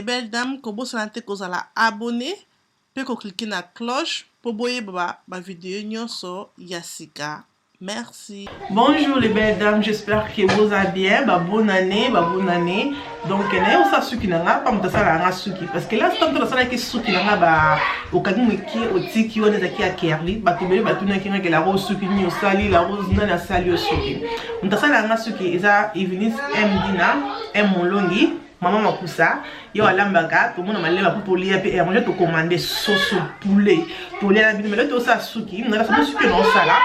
belles dames, kobosana te kozala abonné pe ko cliquer na cloche po boyeba ba video nyonso ya sika. Merci. Bonjour les belles dames, j'espère que vous allez bien. Bah, bonne année, bah, bonne année. Donc, naye osala suki na nga, pa moto asala nga suki. Parce que là, tanto nasalaki suki na nga ba okangi moke otiki wana ezalaki ya Kerly. Bato ebele batunaki nga ke la rose suki nini osali, la rose nani asali yo suki. Moto asala nga suki eza Evenis M Dina, M Molongi. Mama Makusa, yo alambaka, tomona malema po tolia pe arrange to commander soso poulet. Tolia na bino mais tosala suki, na sala suki na osala.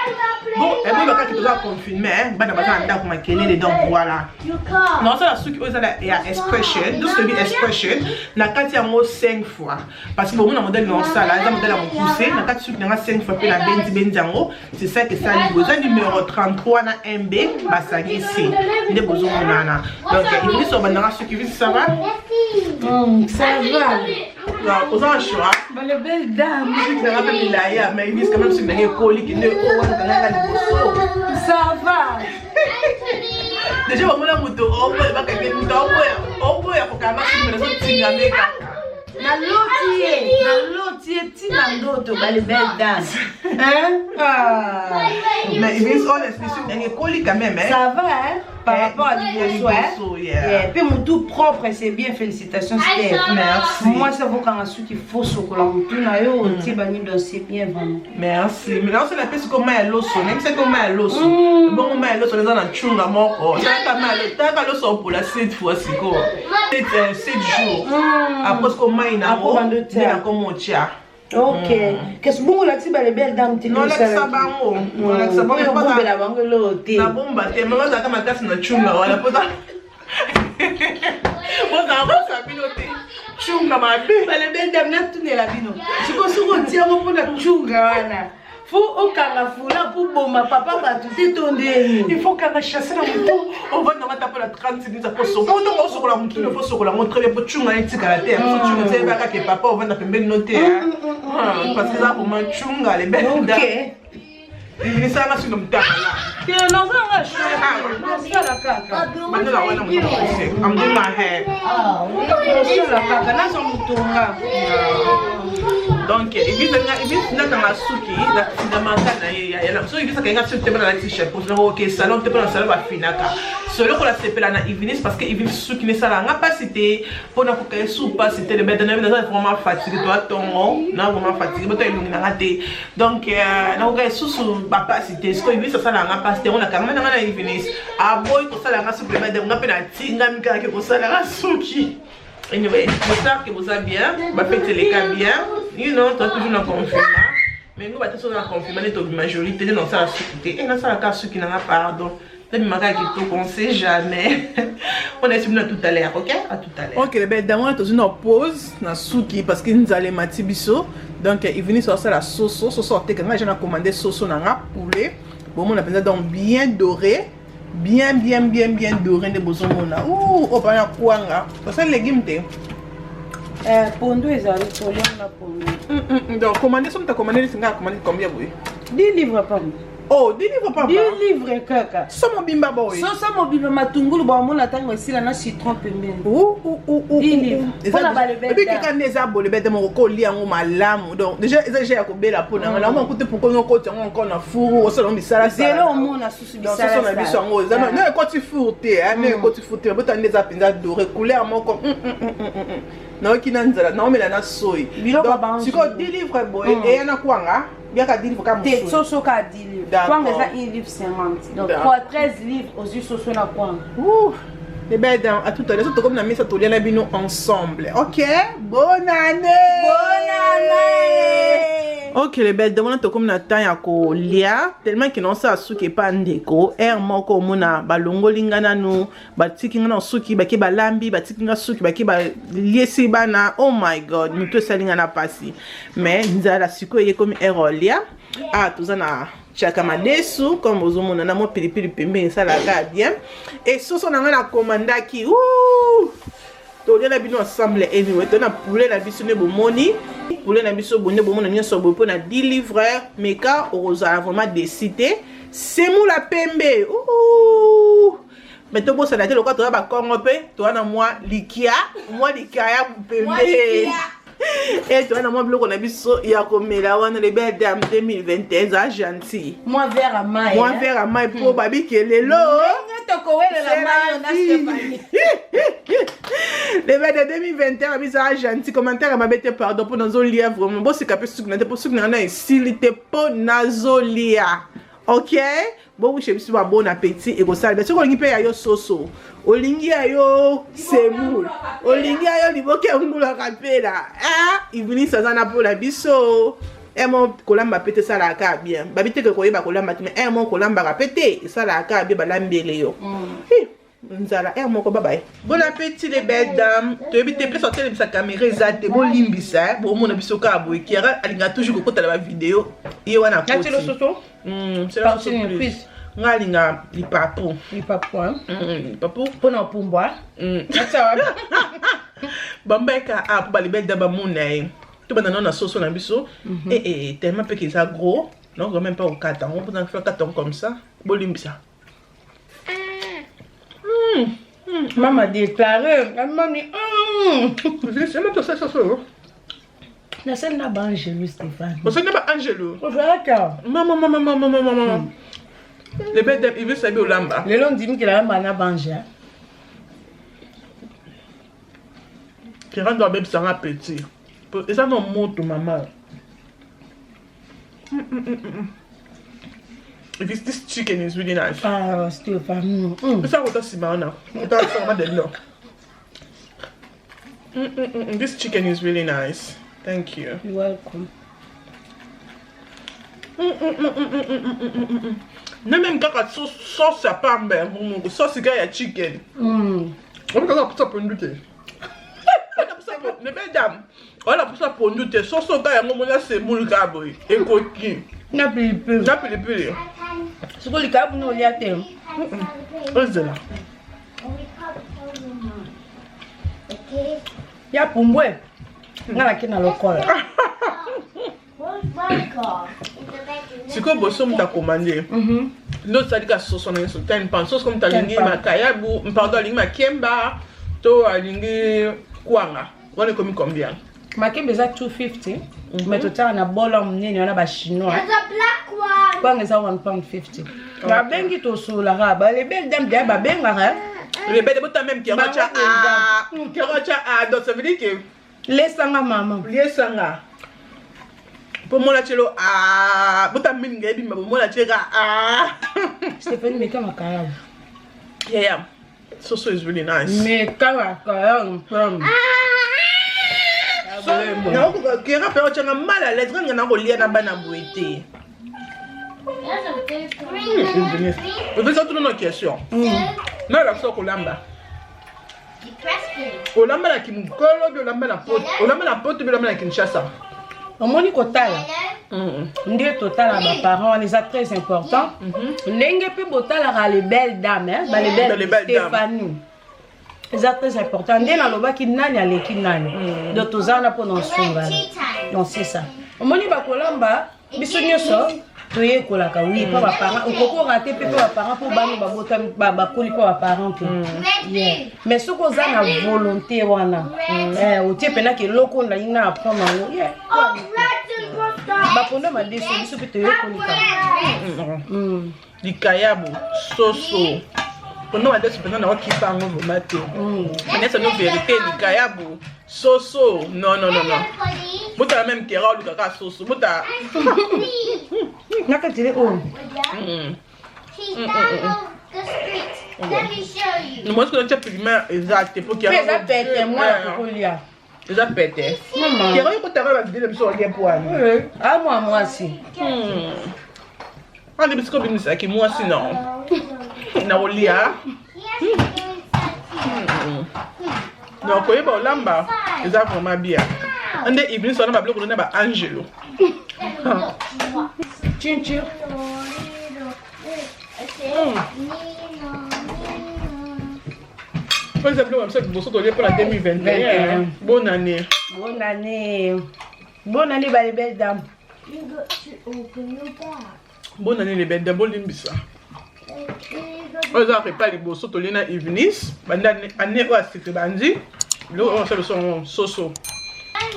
Bon, et bon bakaki toza confinement, hein, bana baza na ndako makelele donc voilà. Na osala suki oyo ezala ya expression, donc c'est expression na kati yango 5 fois. Parce que bomona modèle na osala, eza modèle ya mokuse, na kati suki na nga 5 fois pe na benzi benzi yango. C'est ça que ça boza numéro 33 na MB basangisi nde bozomonana donc ibisi obandaka soki bisi ça va ça va oza na choix bale belle dame soki nanga mpe milaya mais ibisi quand même soki nanga ekoli kende oyo wana kangaka liboso ça va déjà bamona moto oboya bakangi moto oboya oboya kokanga soki mpe nazotingame kaka Naloti ye, naloti ye ntina ndoto bale belle dame. Hein? Ah. Mais it means honestly, c'est ekoli quand même. Hein? Ça va, hein? Par rapport à liboso, hein? Yeah. Yeah. Pe mutu propre, c'est bien, félicitations Steph. Merci. Moi, ça vaut quand suki faut sokola mutu na yo, otie ba nindo, c'est bien vraiment. Merci. Mais là, c'est la pesi comme ya loso, même c'est comme ya loso. Bongo ma ya loso eza na chunga moko. Taka ma ya taka loso pour la cette fois siko. 7 jours. Après ce qu'on mai na Après, bando ngo, tia. nde nakoma otia. Ok. Qu'est-ce bongo olakisi ba les belles dames te Nolakisa bango. Nolakisa bango. Oyo obombela bango eloko te. Nabomba te, mama azalaka makasi na chunga wana poza. Bozala kosa bino te. Chunga mabe. Ba les belles dames natunela bino. Sikoyo soki otia yango mpona chunga wana. Fo okanga fula mpo boma papa bato te to ndeni. Il faut kanga chasse na motu ovanda nga ta mpona 30 minutes apo soko ntongo osokola motu il faut osokola yango très bien po chunga etikala te po chunga te yebaka ke papa ovanda pembeni no te parce que eza vraiment chunga les belles Ok. Ebimisaka suki na motaka Te nazanga nasala kaka. bandela wana moto mokuse. I'm doing my hair. Nasala kaka nazwa motonga. Donc ebisi nakanga suki natingamaka na ye so ebisaka yenga suki te mpona nalati chapeau nako oke salon te mpona salon bafinaka so eloko nasepela na Evenis parce que Evenis suki nesala nga mpasi te mpona koka esu mpasi te lebete na naza vraiment fatigué to atongo na vraiment fatigué boto elongi nanga te donc nakoka esusu bapasi te sikoyo Evenis asala nga mpasi te ngo nakanga nanga na Evenis aboyi kosala nga suki lebete nga mpe natingami kaka ke kosala nga suki. Anyway, j'espère que vous allez bien. Ba fête les cas bien. Toi toujours dans confinement. Mais nous, bah, toujours dans confinement, nous sommes majorité, nous sommes suki. Et nous sommes la suki n'a pardon. On sait jamais. On est sur tout à l'heure, ok? À tout à l'heure. Ok, les belles dames, on est dans une pause na suki parce que nous allons mati biso. Donc, il venait sur la soso, soso te quand j'ai commandé soso na poulet. Bon, on appelle ça donc bien doré. Bien, bien, bien, bien doré de bozomona. Ouh, oh, pana kwanga. Ça légume te. Pondu ezali tolia na pondu. Donc, commandé, somme t'as commandé, c'est commandé combien, oui? 10 livres pamba. Oh, 10 livres pamba. 10 livres kaka. Somo bimba boy. Soso mobimba matungulu ba mona tango esila na citron pembeni. Ouh, ouh, ouh, ouh. 10 livres. Mpona ba les belles Ebi kaka nde eza bole bete moko kolia yango malamu. Donc déjà eza déjà ya kobela pona nga. Malamu kute pourquoi no koti yango encore na four, osala misala Zelo omona susu Donc soso na biso yango eza no ekoti four te, hein, no ekoti four te. Bota nde eza penza doré couleur moko. Nayoki na nzala, naomela na soyi. Biloko ya bango. Sikoyo 10 livres boye eya na kwanga. Biaka 10 livres ka Te mosusu. soso ka 10 livres. D'accord. Kwanga eza 1 livre 50. Donc D'accord. 3 13 livres ozwi soso na kwanga. Ouh. Les belles dames, à tout à l'heure, comme la messe à bino ensemble. Ok? Bonne année! Bonne année! Ok, les belles dames, on a comme na temps ya kolia tellement que non ça suki pa ndeko, air moko mona balongoli nga nanu, batiki nga na suki, baki balambi, batiki nga suki, baki ba liesi bana. Oh my god, mutu esali nga na pasi. Mais nzala sikoyo ye komi air olia. Ah, toza na tchaka madesu comme ozomona na mwa pilipili pembeni esalaka bien. Et soso na nga na commandaki. Ouh! Tolia na bino ensemble anyway, to na poulet na biso ne bomoni. Poulet na biso bonne bomona nyonso boye mpo na 10 livres, meka okozala vraiment décidé. Semoula pembe. Ouh! Mais tobosana te lokola toza bakongo mpe toza na mwa likia, mwa likaya pembeni. E toza na mwa biloko na biso ya komela wana. Les belles dames, 2021 eza gentil. Mwa verre ya mai. Mwa verre ya mai mpo babike lelo. Ndenge tokowelela mai oyo na Stéphanie. Les belles de 2021, babi eza gentil. Commentaire ya mabe te, pardon, mpo nazolia vraiment. Boseka mpe suki na te, mpo suki na nga na esili te mpo nazolia. Ok, bowishe biso ba bon appétit. Ekosala bien soki olingi mpe ya yo soso, olingi ya yo semoule, olingi ya yo liboke ya ngulaka mpela. Ivinisi aza na mpona biso. Emo kolamba mpe te, esalaka kaka bien. Babi teke koyeba kolamba te, mais emo kolambaka mpe te, esalaka kaka bien, balambele yo. Nzala heure moko babaye. Bon appétit, les belles dames. Toyebi te place otelemisa caméra eza te, bolimbisa. Bomona biso kaka boye. Kiara alingaka toujours kokota na bavideo, ye wana. Akoti soso. Nga alinga lipapu. Lipapu. Lipapu. Mpona opumbwa. Bambaeka a po balibele da bamona ye. Tobanda nano na soso na biso. Ee, tellement mpe ke eza gros, donc même pas okata yango mpona kata yango comme ça. Bolimbisa. Mama déclaré, mami. Tosala soso. Nasali na baangelu, Stéphane. Osali na baangelu. Ozalaka. Mama, mama, mama, mama, mama, les belles dames, il veut sabi olamba. Lelo ndimikela yamba na bange. Kera ndo abebisanga appétit. Eza no moto, mama. This, this chicken is really nice. Ah, Stéphane. Pesa kota nsima wana. Ota nsima de no. This chicken is really nice. Thank you. You're welcome. Na même kaka sauce ya pamba yango moko, sauce kaka ya chicken. Obi kaka pusa pondu te. Les belles dames. Wana pusa pondu te, sauce kaka yango mona semoule kaka boye. Ekoki. Na pilipili. Na pilipili. Sikoyo likayabu na olia te. Ozela. Ya pumbwe. Nga nake na lokola. Sikoyo boso moto akomande nde osali ka soso na nyonso 10 pounds soso. Moto alingi makayabu, pardon, alingi makemba to alingi kwanga, wana ekomi combien? Makemba eza 250, mais totiaka na bolo monene wana bachinois. Kwanga eza 1 pound 50. Babengi, tosolaka balebele dame deya babengaka. Rebelle bota même kerocha a kerocha a, donc ça veut dire que Lesanga mama. Liesanga mpo mona tielo a bota mingi ebima bomona tieka a. Stéphanie, meka makayabu. Yeah, soso is really nice. Meka makayabu. Nakokoka kera mpe otyanga mal à l'aise nga na kolia na bana boye te. Opesa tuna na question nalakisa kolamba. Olamba na kimokolo bi olamba na poto, olamba na poto bi olamba na Kinshasa? Omoni, kotala nde totala baparent wana eza très important. Ndenge mpe botalaka les belles dames, balebelle Stéphanie, eza très important. Nde nalobaki nani aleki nani, donc toza wana mpona osungana. Donc c'est ça. Omoni, bakolamba biso nyonso toyekolaka. Oui, mpo baparent okoki orater mpe mpo baparent, mpo bana babotami bakoli mpo baparent te. Mais soki oza na volonté wana, otie mpenaka eloko oyo nalingi na apprendre yango, bapondo madeso biso mpe toyekolika. Likayabu, soso, pondo madeso mpenza naokipa yango vraiment te. Anesa no vérité, likayabu, soso, non, non, non, non. Botala même kera olukaka soso bota. Nakatile oyo. Moi soki natia piment eza te po eza pete mwana kokolia. Eza pete. Kera oyo kotanga bavideo biso olie po wana. A mwa mwasi. Ande bisiko bimisaki mwasi no na kolia donc koyeba olamba eza vraiment bien. Nde iblis wana babiloko na baangelo. Chinchi. Po eza biloko na biso liboso tolie mpona 2021. Bonne année. Bonne année, bonne année, bale belle dame. Bonne année, les belles dames. Bolimbisa. Oyo eza repas liboso tolie na Evenis banda année oyo asika ebandi. Biloko oyo osala biso yango soso.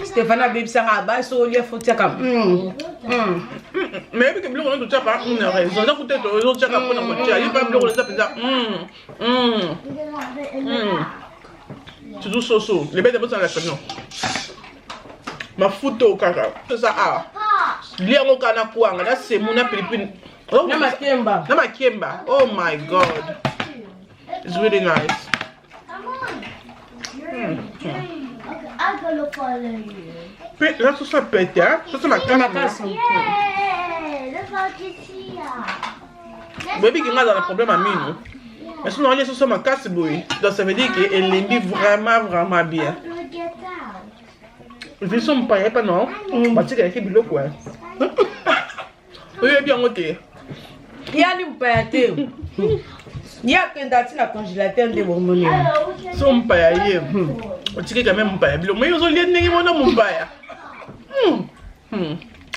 Stéphane abebisaka abasi olia fo tiaka. Mais yebi ke biloko nyonso totiaka na raison eza kuta tozotiaka mpona kotia ye pa biloko eza mpenza. Surtout soso lebete bosala non mafuta oyo kaka toza awa lia yango kaka na kwanga na semu na pilipili na makemba na makemba. Oh my God, it's really nice. Mpe eza soso ya pete, soso makasi. Boyebi ke nga aza na problème ya mino, mais soki naolia soso makasi boye, donc ça veut dire ke elembi vraiment vraiment bien. Viso mopaya epa no batikalaki biloko oyebi yango te. Yani mopaya te, ye akenda ati na congélateur nde bomoni. So mopaya ye otiki quand même mopaya biloko, mais ozolia ndenge mona mopaya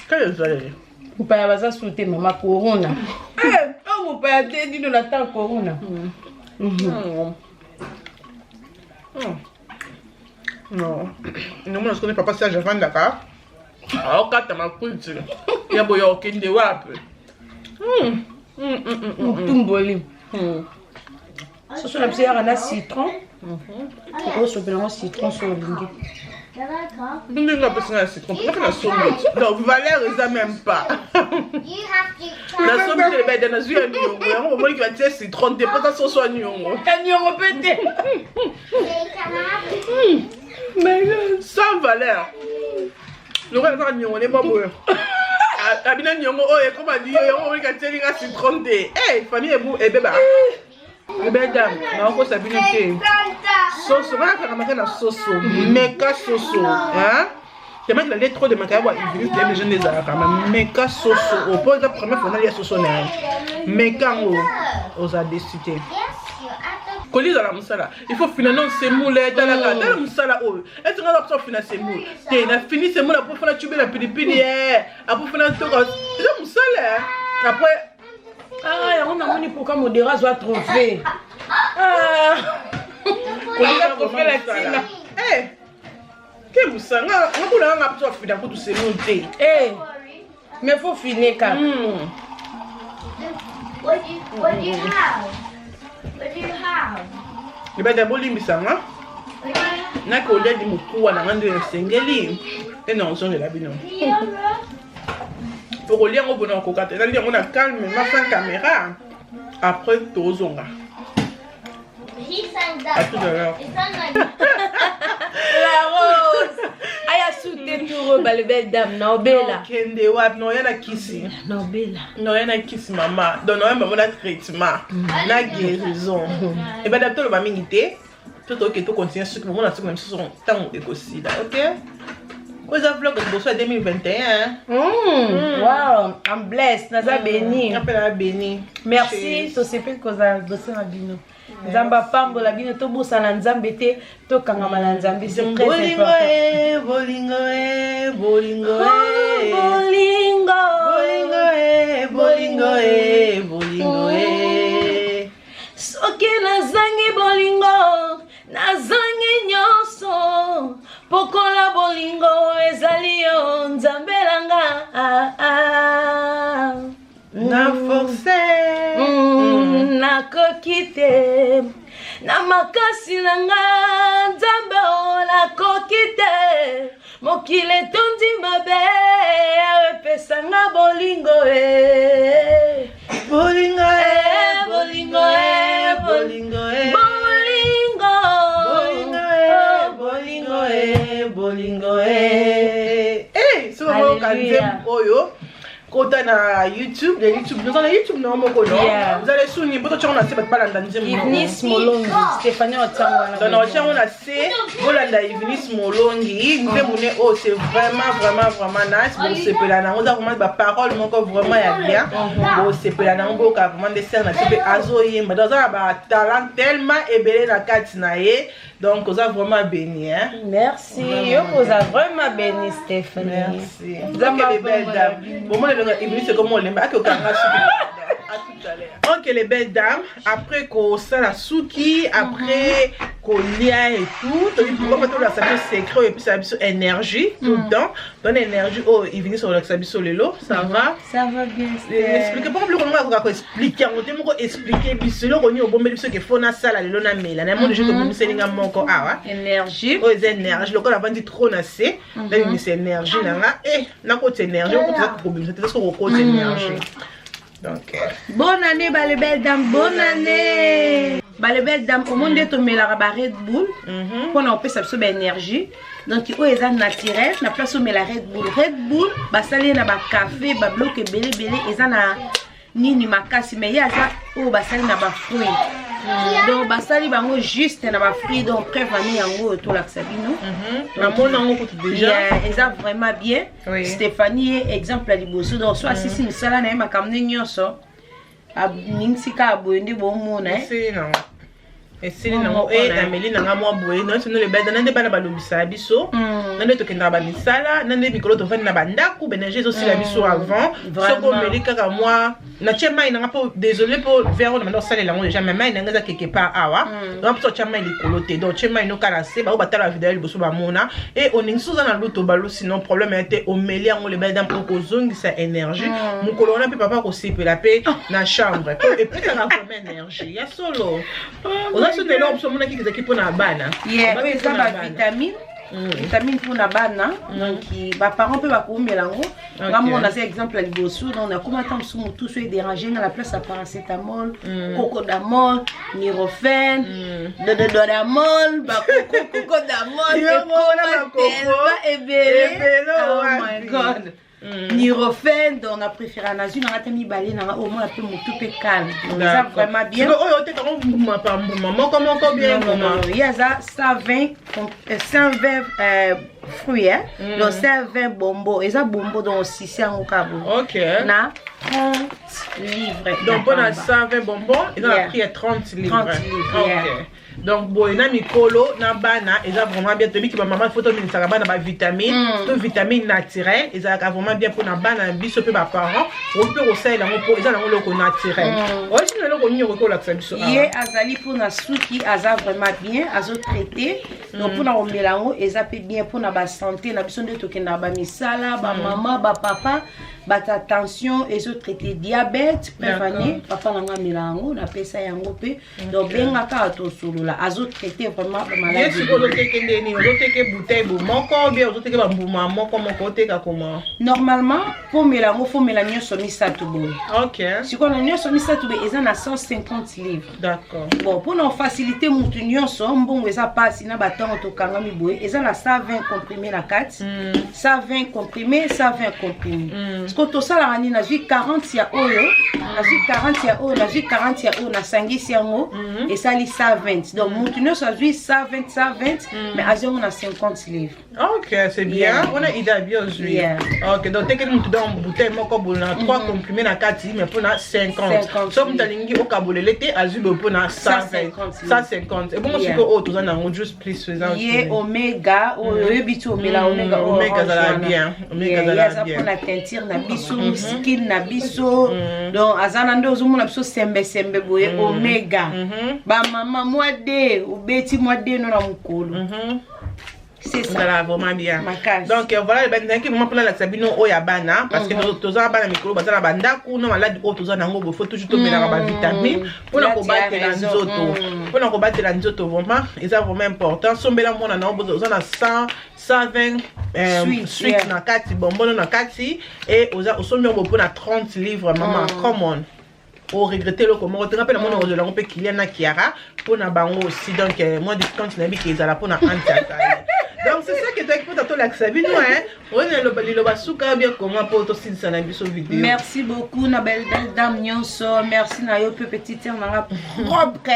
kaka ezaleli. Mopaya baza su te, mama, corona. Oyo mopaya te dino na temps corona. Non, nomona sikoyo papa Serge avandaka aokata makuti ya boye, okende wapi? Motumboli soso na biso yaka na citron, okosopela yango citron so olingi. Ndenge apesi nga na citron mpe na sombi, donc valeur eza même pas. Nasombi te bede, nazwi ya niongo yango. Bomoniki batie citron te mpoza soso ya niongo. Ya niongo mpe te. Sans valeur lokola nazaka niongo ne mwa boye abina niongo oyo ekoma liyo yango. Omoniki atieli nga citron te. Famille ebu ebeba ebeda, nakokosa bino te. Soso nga nakangamaka na soso, meka soso tellement qu'il allait trop de makaya bwa Ivilis te. Déjà nde ezalaka ma meka soso oyo mpo eza première fois nalia soso na ye. Meka yango, oza déçu te. Kolia ezala mosala, il faut fina non semoule. Talaka, tala mosala oyo eti nga nakosa fina semoule te. Na fini semoule, apo fana tubela pilipili ye, apo fana toka. Eza mosala après. Ah, yango namoni pourquoi modera azwa trophée. Kolia trophée na ntina. Ke mosala nga kuna nga mpo afina kutu semoule te. Mais faut finir kaka. What do you have? What do you have? Libada, bolimbisanga, nakolia di mokuwa na nga nde esengeli te na ozongela bino po kolia yango mpona kokoka te. Nalia yango na calme ma sans caméra, après tozonga. À tout à l'heure. La Rose aya sute tour bale belle dame na obela. Kende wapi? Noya na kisi. Na obela. Noya na kisi mama, donc noya mama na traitement na guérison. Ebanda toloba mingi te, to toke tocontinue soki bomona soki na misusu ntango ekosila. Ok, oyo eza vlog liboso ya 2021. Wow, I'm blessed, naza béni. Mpe na béni. Merci, tosepeli kozala liboso na bino. Nzambe apambola bino. Tobosana Nzambe te, tokangama na Nzambe, c'est très Bolingo important. e bolingo e bolingo e Bolingo. Bolingo e bolingo e bolingo e. Soki nazangi bolingo, nazangi nyonso. Pokola bolingo ezali yo Nzambe nanga. Ah, ah. Na force. Nakoki te na makasi na nga, Nzambe o nakoki te. Mokili etondi mabe, epesanga bolingo e. Bolingo e. Eh, bolingo e. Bolingo e. Bolingo. Bolingo e bolingo e bolingo e. Eh, soki omoyoka Alléluia. nzembo oyo, kota na YouTube, na YouTube noza na YouTube na yo moko no. Ozala esuni mpo totiango na se, bato balanda nzembo. Ivnis Molongi Stéphanie otiango wana. Donc na otiango na se, bolanda Ivnis Molongi, nzembo ne oyo, c'est vraiment vraiment vraiment nice. Bosepela nango, eza vraiment baparole moko vraiment ya bien. Bosepela nango, boyoka vraiment nde sere na biso mpe azoyemba. Donc aza na batalent tellement ebele na kati na ye, donc oza vraiment béni, hein? Merci, yo koza vraiment béni, Stéphanie. Merci. Nzambe Ok, les belles apambola dames. Bon, moi, Ivnis, c'est comme on l'aime. À tout à l'heure. Ok, les belles dames, après kosala suki, après kolia et tout, toyebi pourquoi pas tolakisa biso secret oyo epesaka biso énergie tout le temps. Tona énergie oyo Ivinis olakisa biso lelo, ça va? Ça va bien. Explique mpo biloko moko akoka koexplike yango te, moko explike biso eloko nini obombeli biso ke fo nasala lelo namela na monde je tobimiseli nga moko awa. Énergie. Oyo eza énergie, lokola avandi trop na se, nabimisa énergie na nga e nakota énergie okoteza kobimisa te, soki okokota énergie. Donc, Bonne année, ba les belles dames, bonne année. Ba les belles dames, au monde tomelaka ba Red Bull mpona kopesa biso ba énergie. Donc oyo eza naturel, na place omela Red Bull. Red Bull basali ye na bacafé, babiloko ebele ebele, eza na nini makasi, mais ye aza oyo basali na bafruit. Donc basali bango juste na bafruit, donc preuve ane yango oyo tolakisa bino. Namona yango kutu déjà. Yeah, eza vraiment bien. Stéphanie ye exemple ya liboso, donc so asisi misala na ye, makambo nde nyonso aningisi kaka boye nde bomona. Esili nango, esili nango e nameli nanga mwa boye nyonso no lebeda na nde bana balobisaka biso, na nde tokendaka bamisala, na nde mikolo tovandi na bandako, baénergie ezosila biso avant. Soki omeli kaka mwa, natie mai nanga mpo, désolé mpo verre oyo na banda kosalela yango déjà, mais mai nanga eza quelque part awa. Donc mpo otya mai likolo te, donc otie mai noka na se. Bao batala bavideo ya liboso bamona e oningisi oza na luto balu, sinon problème ya te. Omeli yango, lebeda mpo kozongisa énergie mokolo wana mpe papa akosepela mpe na chambre mpo epesaka vraiment énergie ya solo. Oza so lelo biso omonaki ezalaki mpona bana. Yeah, oyo eza bavitamine, vitamine mpona bana, donc baparent mpe bakomela yango. Nga moko naza exemple ya liboso, donc nakoma ata mosu motu so edérange nga, na place ya paracétamol, cocodamol, Nurofen, dodododamol, bakoko cocodamol ekoma tellement ebele, oh my God, Nurofen. Donc na préféré nazwi nanga te mibale nanga oyo mona mpe motu mpe calme, donc eza vraiment bien. Oyo otekango mbuma pa mbuma, moko moko, bien? Mbuma ye aza 120, 120 fruits, hein? Donc 120 bonbon, eza bonbon, donc osisi yango kaka boye na 30 livres. Donc mpona 120 bonbon eza na prix ya 30 livres. 30 livres, yeah. Donc boye na mikolo na bana eza vraiment bien. Toyebi bamama, faut tominisaka bana bavitamine to vitamine naturelle ezalaka vraiment bien mpona bana na biso mpe baparent okoki mpe kosalela yango mpo eza nango eloko naturel. Oyesi na eloko nini okoki kolakisa biso? Ye azali mpona suki, aza vraiment bien, azotraite. Donc mpona komela yango eza mpe bien mpona basanté na biso nde tokendaka bamisala, bamama, bapapa, bato attention, ezotraite diabète. Preuve ane papa nanga amela yango, napesa yango mpe. Donc benga kaka tosolola, azotraite vraiment bamaladi. Sikoyo ozoteke ndeni? Ozoteke bouteille bo moko bien, ozoteke bambuma moko moko, oteka koma? Normalement mpo omela yango, fo omela nyonso misato boye. Sikoyo na nyonso misato boye eza na 150 livres. Bon, mpona ofacilité mutu nyonso, mbongo eza mpasi na batango tokangami boye, eza na 120 comprimé na kati, 120 comprimé, 120 comprimé. Sikoyo tosalaka nini? Nazwi 40 ya oyo, nazwi 40 ya oyo, nazwi 40 ya oyo, nasangisi yango, esali 120. Donc mutu nyonso azwi 120, 120, mais azwi yango na 50 livres. Ok, c'est bien. Wana idée ya bien ozwi. Ok, donc tekeli mutu donc bouteille moko boye na 3 comprimé na kati, mais mpona 50. So mutu alingi okabolele te, azwi boye mpona 120, 150. Ebongo sikoyo oyo toza nango, juste plus eza? Ye omega oyo oyebi ti omela omega. Omega ezala bien, omega ezala aza bien mpona teinture na biso, skin na biso. Donc aza na nde ozomona biso sembesembe boye, omega bamama mwa de obeti mwa de no na mokolo. C'est ça. Ezala vraiment bien. Makasi. Donc voilà, bandaki vraiment mpona lakisa bino oyo ya bana, parce que toza na bana mikolo baza na bandako na maladi oyo toza nango boye, faut toujours tomelaka bavitamine mpona kobatela nzoto, mpona kobatela nzoto. Vraiment eza vraiment important. Sombela mwana na yo, oza na 100, 120 suite na kati, bonbon na kati e oza osombi yango mpona 30 livres. Mama, come on, oregrete eloko moko te. Nga mpe namoni kozela yango mpe Kilian na Kiara mpona bango aussi. Donc moi discount nayebi ke ezala mpona anti azali. Donc c'est ça que toyaki mpota tolakisa bino. Oyo na liloba suka bien comment mpo tosilisa na biso video? Merci beaucoup na belle belle dame nyonso. Merci na yo mpe, petite sœur nanga propre,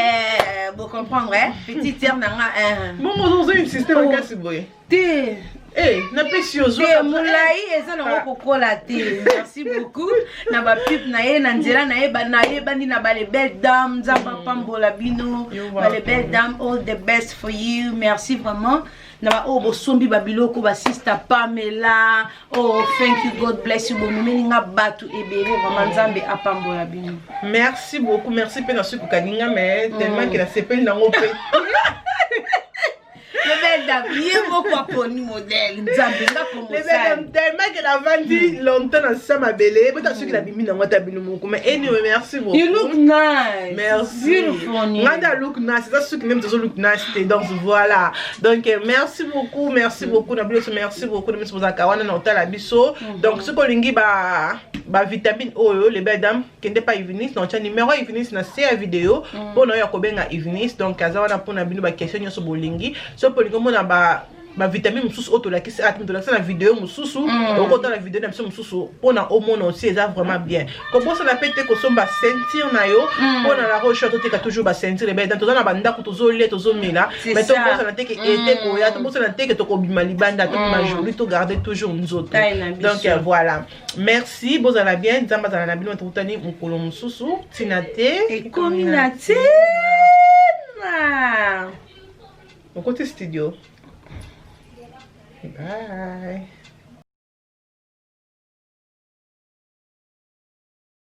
bo comprendre, petite sœur nanga. Bongo ozo système makasi boye? Te. Eh, napesi yo zwa molai eza nango kokola te. Merci beaucoup na bapub na ye na nzela na ye nayebani na bale belle dame. Nzambe apambola bino, bale belle dame, all the best for you. Merci vraiment na baoyo bosombi babiloko, basista Pamela. Oh, thank you, God bless you. Bomemeli nga bato ebele vraiment. Nzambe apambola bino. Merci beaucoup, merci mpe na suki okangi nga, mais tellement ke nasepeli nango mpe. Belle dame, ye moko aponi modèle. Nzambe nga. Komosali tellement ke navandi longtemps na sa mabele, bota soki nabimi nango ata bino moko. Mais anyway, merci beaucoup. You look nice. Merci. Beautiful. Nga nde look nice, eza soki nde tozo look nice te. Donc voilà, donc merci beaucoup, merci beaucoup na bino. Merci beaucoup na biso bozalaka wana na otala biso. Donc soki olingi ba bavitamine oyo, les belles dames, kende pa Ivinis. Na otya numéro ya Ivinis na se ya video mpona oyo ya kobenga Ivinis. Donc aza wana mpona bino, baquestion nyonso bolingi. Soki olingi omona ba bavitamine mosusu oyo tolakisi, ati tolakisi na video mosusu, okotala video na biso mosusu mpona omona aussi. Eza vraiment bien. Kobosana mpe te kosomba ceinture na yo mpona la roche. Toteka toujours baceinture ebele. Toza na bandako, tozolia, tozomela, mais tobosana te ke ete koya, tobosana te ke tokobima libanda, tobima joli, togarde toujours nzoto. Donc voilà, merci, bozala bien, Nzambe azala na bino. Tokutani mokolo mosusu. Ntina te. Ekomi na ntina. Okoti studio. Bye.